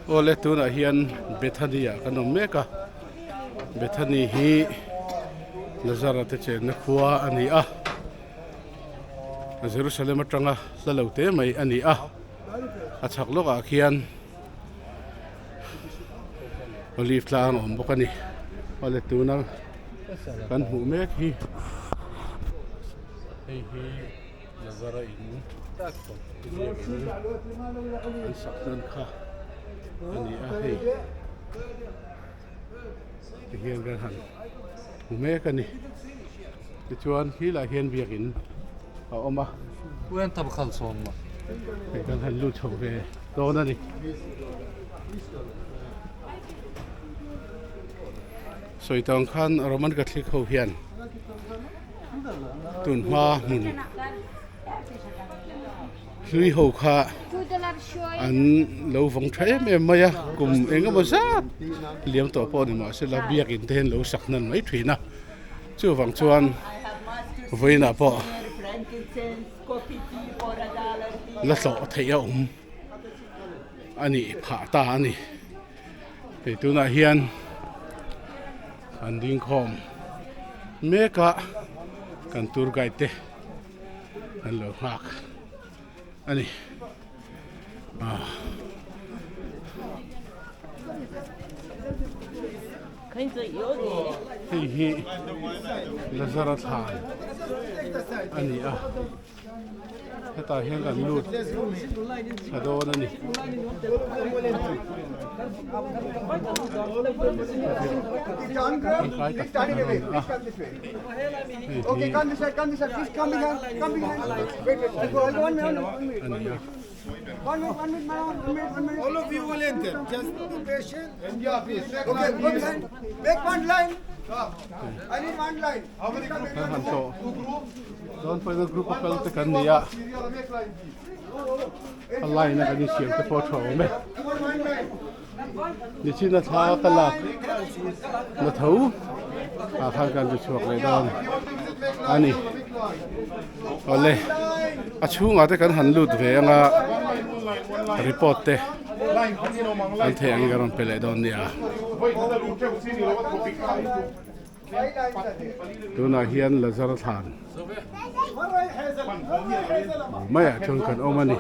Awle tunah hian Bethany ah kan awm mek a, Bethany hi Lazara te chenna khua a ni a, Jerusalem atanga hla lo te mai a ni a, a chhak lawkah khian Olive tlang a awm bawk a ni. Awle tuna kan hmuh mek hi hei hi Lazara in biakin an sak hnan kha a ni a hei tihian kan han hmu mek a ni tichuan khilaiah hian biakin a awm a hei kan han lut chho ve dawn a ni. Sawi tawng khan Roman Catholic ho hian tun hma hmun hlui ho kha an lo vawng tha em em mai a kum eng emaw zat liam tawh pawh ni mahsela biakin te hian lo sak hnan mai thin a chuvang chuan vawiinah pawh la tlawh theih a awm a nih phah ta a ni. Hei tunah hian an ding khawm mek a kan tour guide te an lo nghak a ni ah. Hei hi Lazara thlan a ni a. Hetah hian kan lut thla dawn a ni. Tangkai tak tak an awm a. Hei hi a ni a. All of you will enter. Just be patient. Okay, go behind. Make one line. I need one line. Kan han tawh. Chuan final group a kal te kan ni a, a line a kan insiam te pawh a tha awm e. Nichin a thla ka lak na tho ah khan kan ri chhuak leh dawn a ni. Awle a chhungah te kan han lut ve anga report te an theih ang in ka rawn pe leh dawn nia. Tunah hian Lazar thlan maiah chuan kan awm a ni.